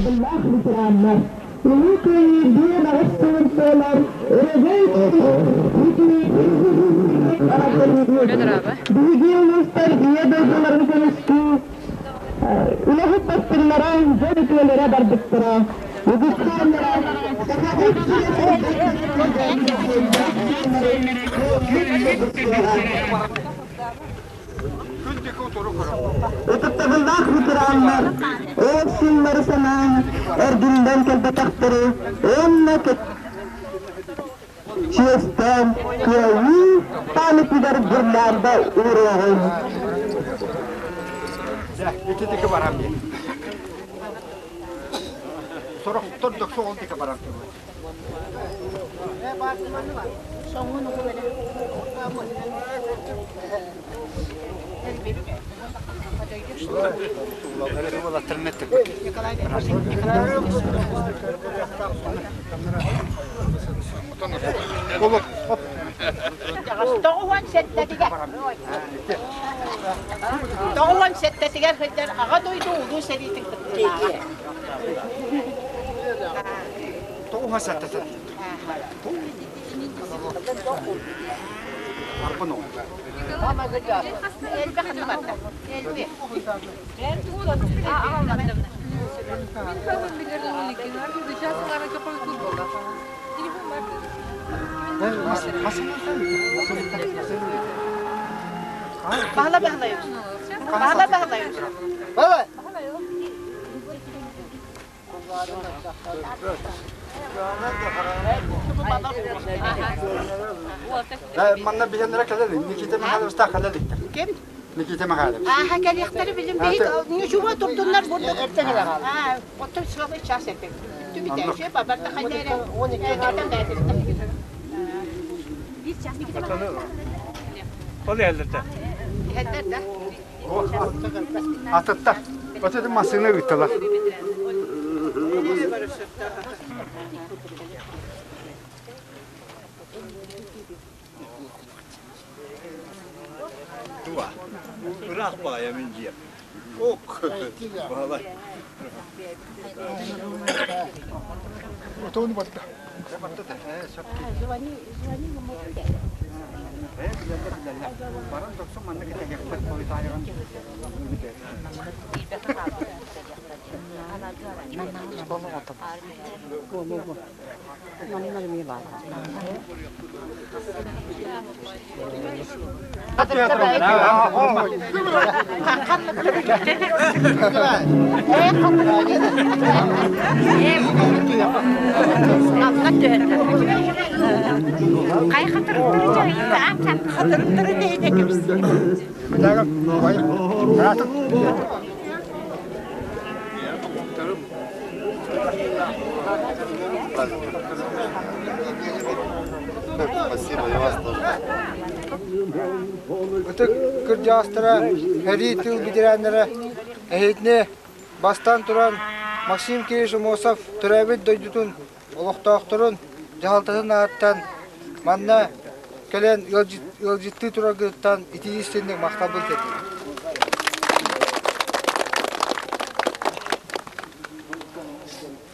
Ытыктабыллаах ветераннар, Улуу Кыайыы биир аҕыс сылын туолар өрөгөй Биһиги улуустар Ийэ дойдуларын көмүскүү үлэһит бастыҥнара, дьон үтүөлэрэ барбыттара. Үгүстэрэ Сахабыт Ытыктабыллаах ветераннар, ол сыллары санаан, эргиллэн кэлбэтэхтэри уонна чиэстээн Кыайыы памятнигар гирлянда ууруоҕуҥ. Ити барам диэн. Сорохтор доксоҕол диэки барам Тоҕуон сэттэтигэр 97-тигэр сылдьар Аҕа дойду Улуу сэриитин кыттыылааҕа. 97-тэ. Арпын оҕо. Элбэх барда. Элбэх. Баһыла баһылайбыт. Баһыла баһылайбыт. Бала. Манна билэннэрэ кэлэлин. Никита Михайловичтаах кэлэликтэр. Ким? Никита Михайлович. Ааха кэлиэхтэри билим биһик ничего турдуннар бурдук. Аа, оттон сылы час этэ. Түбүтэ şey бабарда хайдара. Ол иһэллэр да. Иһэллэр да. Атыттар. Вот это массыына ыыттылар. Туа. Ыраах баайа мин дьиэм. Ок. Баһылай. Отону батта. Звони, звони, Баран доксун манна кэтэһиэхпит полицайгын. Спасибо, и вас тоже. Ытык кырдьаҕастара, сэрии тыыл бэтэрээннэрэ эһиитини бастаан туран Максим Кириллович Аммосов төрөөбүт дойдутун олохтоохторун дьаһалтатын ааттан манна кэлэн ыалдьыттыы тураргытыттан итии истиҥник махталбын тиэрдэбин.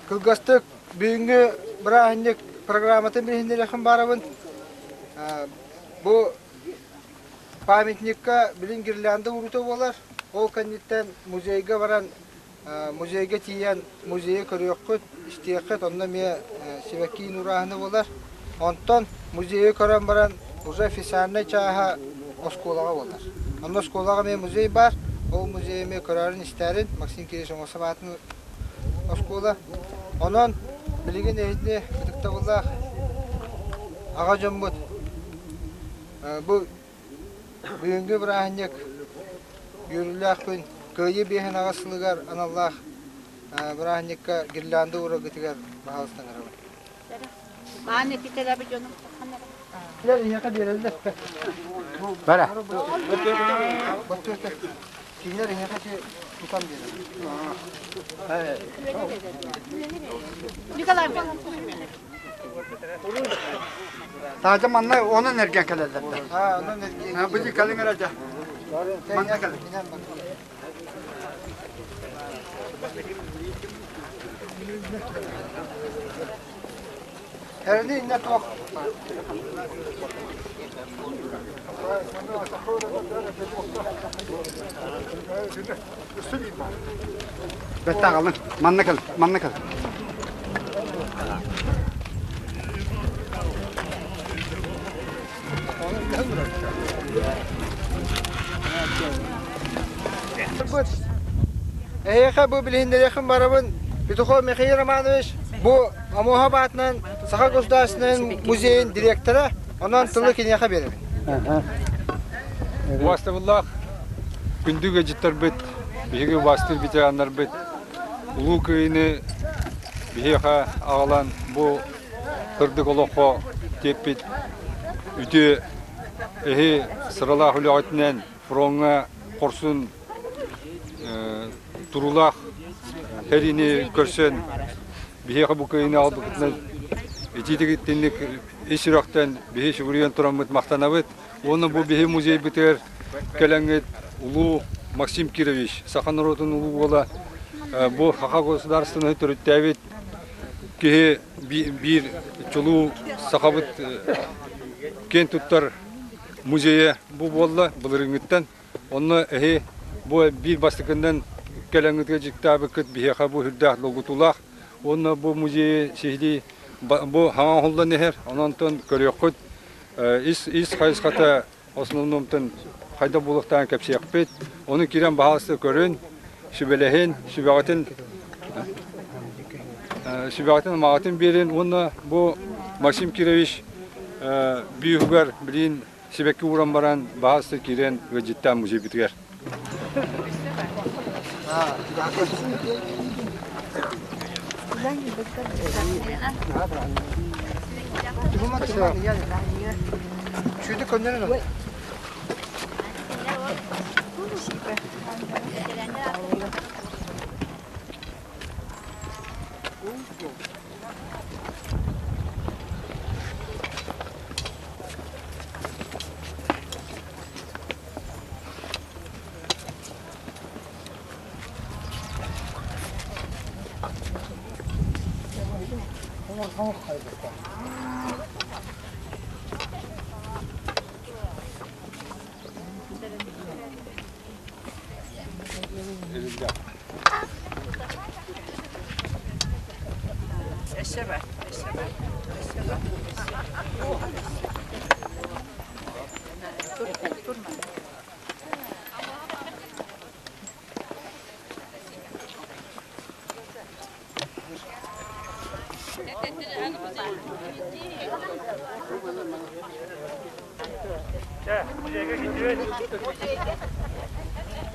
Кылгастык бүгүҥҥү бырааһынньык программатын билиһиннэриэхпин баарабын. Бу памятникка билин гирлянда уруута буолар. Ол кэнниттэн музейга баран музейга тиийэн музейы көрүөххүт, истиэххит, онно эмиэ сибэкки урааһына буолар. Онтон музейы көрөн баран уже официальнай чааһа оскуолаҕа буолар. Онно оскуолаҕа эмиэ музей баар. Ол музейы эмиэ көрөөрүн-истээрин Максим Кириллович Аммосов аатын оскуола. Онон билигин эһигини ытыктабыллаах аҕа дьоммут бу бүгүҥҥү бырааһынньык үөрүүлээх күн Кыайыы биэһин аҕыс сылыгар аналлаах бырааһынньыкка гирлянда уураргытыгар баһаалыста ыҥырабын. Маан этитэлэби дьонум Кинилэр биэрэллэр. Бара. Кинилэр эһиэхэ тутан биэрэллэр. Николай Таажа манна онон эрген кэлэллэр. Аа, онон эрген. Били кэлиҥ эрэ дьэ. Манна кэлин. Эрни инне туох. Бэтте аҕалын. Манна кэл, манна кэл. Эһиэхэ бу билиһиннэриэххин барабын Петухов Михаил Романович бу Омуоһа баатынан Саха государственнай музейын директора, онон тылы киниэхэ биэрэбин. Убаастабыллаах күндү ыалдьыттарбыт, биһиги убаастыыр ветераннарбыт Улуу Кыайыыны биһиэхэ аҕалан бу сырдык олоххо тиэппит үтүө эһи сыралаах үлэҕитинэн фроҥҥа хорсун туруулаах сэриини көрсөн биһиэхэ бу кыайыыны аҕалбыккытынан итиитик ис сүрэхтэн биһи сүгүрүйэн тураммыт махтанабыт уонна бу биһи музейбытыгар кэлэҥҥит улуу Максим Кирович саха норуотун улуу уола бу саха государственноһы төрүттээбит киһи биир чулуу сахабыт киэн туттар музейа бу буолла былырыыҥҥыттан. Онно эһи бу биир бастакыннан кэлэҥҥитигэр дьиктаабыккыт биһиэхэ бу сүрдээх долгутуулаах. Уонна бу музейы сиһилии бу хаҥа оҥоһуллан иһэр. Онон көрүөххүт ис ис хайысхата основномтон хайдах буолуохтааҕын кэпсиэхпит. Ону киирэн баһаалыста көрүн, сүбэлэһин, сүбэҕитин сүбэҕитин амаҕытын биэрин уонна бу Максим Кирович бүүһүгэр билигин сибэкки ууран баран баһаалыста киирэн ыалдьыттаан музейбытыгар. Шүйді көннөрүн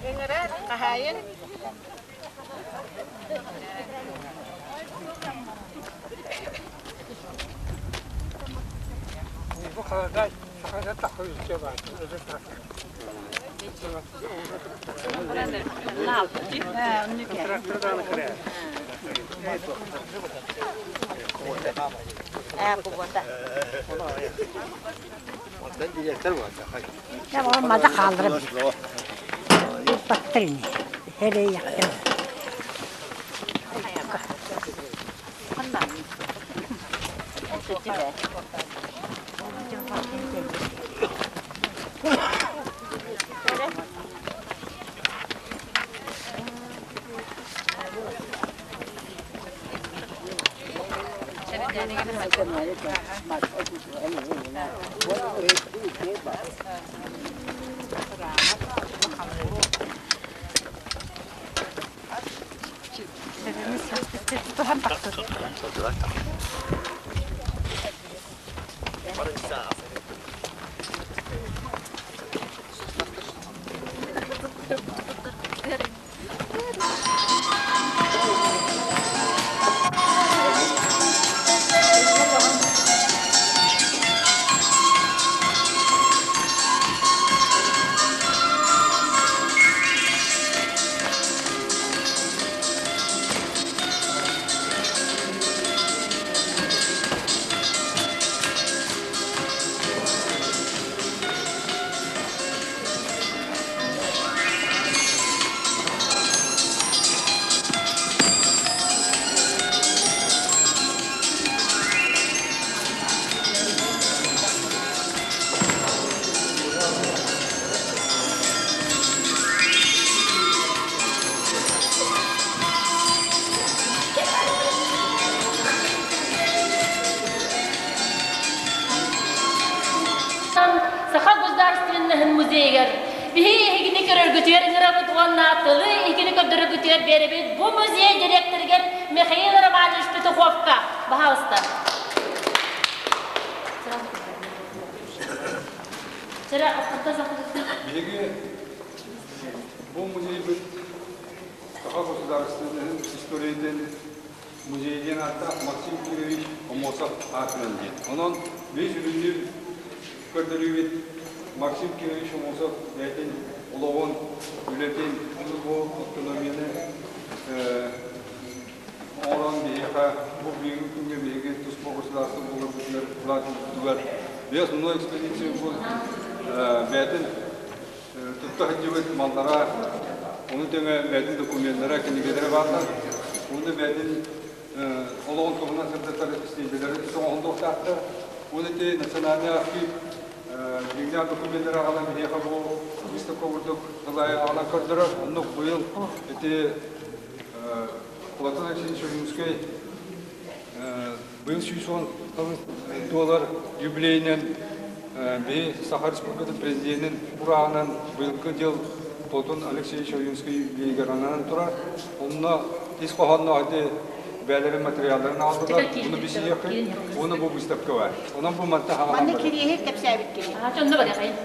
Ыҥырар хаһаайын Мада хаалларым. Баттырын. Эрэйэхтэн. музейыгар биһи эһигини көрөргүтүгэр ыҥырабыт уонна тылы эһигини көрдөрөргүтүгэр биэрэбит бу музей директорыгар Михаил Романович Петуховка. Пожалуйста. Биһиги бу музейбыт Саха государственнайын историятын музей диэн ааттаах Максим Кирович Аммосов аатынан диэн. Онон биир сүрүннүүр көрдөрүүбүт Максим Кирович Аммосов бэйэтин олоҕун, үлэтин, ону бу автономияны оҥорон биһиэхэ бу бүгүҥҥү күҥҥэ биһиги туспа государство буоларбытыгар улаатыыбытыгар биэс экспедиция бу бэйэтин тутта сылдьыбыт маллара, ону тэҥэ бэйэтин докуменнара, кинигэлэрэ бааллар. Уонна бэйэтин олоҕун туһунан сырдатар истиэндэлэри оҥоһуллуохтаахтар. Уонна ити национальный архив дьиҥнээх докуменнары аҕалан биһиэхэ бу выставка курдук тылайы аҕалан көрдөрөр. Оннук быйыл ити Платон Алексеевич Ойуунскай быйыл 110 туолар юбилейинэн биһи Саха Республикатын президенин урааҕынан быйылгы дьыл Платон Алексеевич Ойуунскай юбилейигэр ананан турар. Онно ис хоһоонноох ити бэйэлэрин материалларын аҕалдылар. Ону бисийиэххит. Уонна бу выставка бар. Онон бу манта хаҥалан Манна кириэһи кэпсээбит киһи. Онно барыахайын.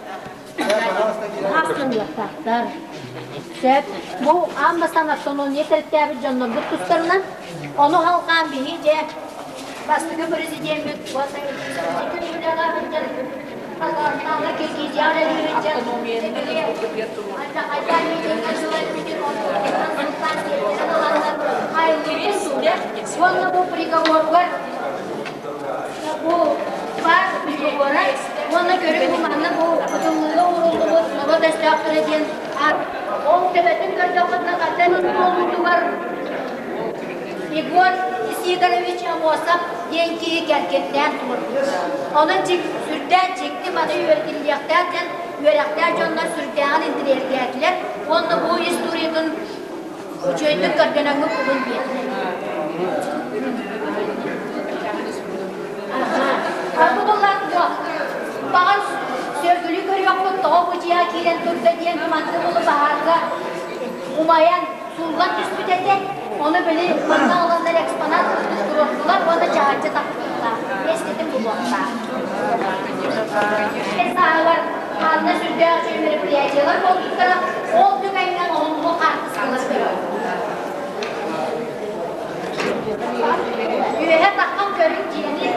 Астыныахтаахтар. Сөп. Бу аан бастаан автономия төрүттээбит дьоннорбут тустарынан, ону халҕаан биһи дьэ бастакы президеммит уонна үлэҕэ сылдьар Казахстаҥҥа Киргизияҕа үлэлиир Уонна бу приговоргар бу баар приговора уонна көрүҥ бу манна бу кытыллыыга ууруллубут норуот өстөөхтөрө диэн ол төбөтүн көрдөххүтүнэ хантан буолуутугар Егор Сидорович Амосов диэн киһи кэргэннээн туруорбут. Онон сүрдээх дьикти маны үөрэтиллиэхтээх диэн үөрэхтээх дьоннор сүрдээҕин интириэһиргээтилэр уонна бу историятын үчүгэйдик көрдөнөҥҥүт булун диэтилэр. Бу буллар баҕар сөргүлүү көрүөхпүт тоҕо бу дьиэҕэ киирэн турда диэн манны булу баһаарга умайан сууллан түспүт этэ. Ону били манна ыланнар экспонат курдук туруордулар уонна чаһарчы тахсыбыттаах. Миэстэтин булуохтаах. Сааһыгар ханна сүрдээх үчүгэй мероприятиелар буолбуттара, ол түгэҥҥэ олоҥхо хаартыскалар көрөбүт. Үөһэ таххан көрүҥ дьиэни,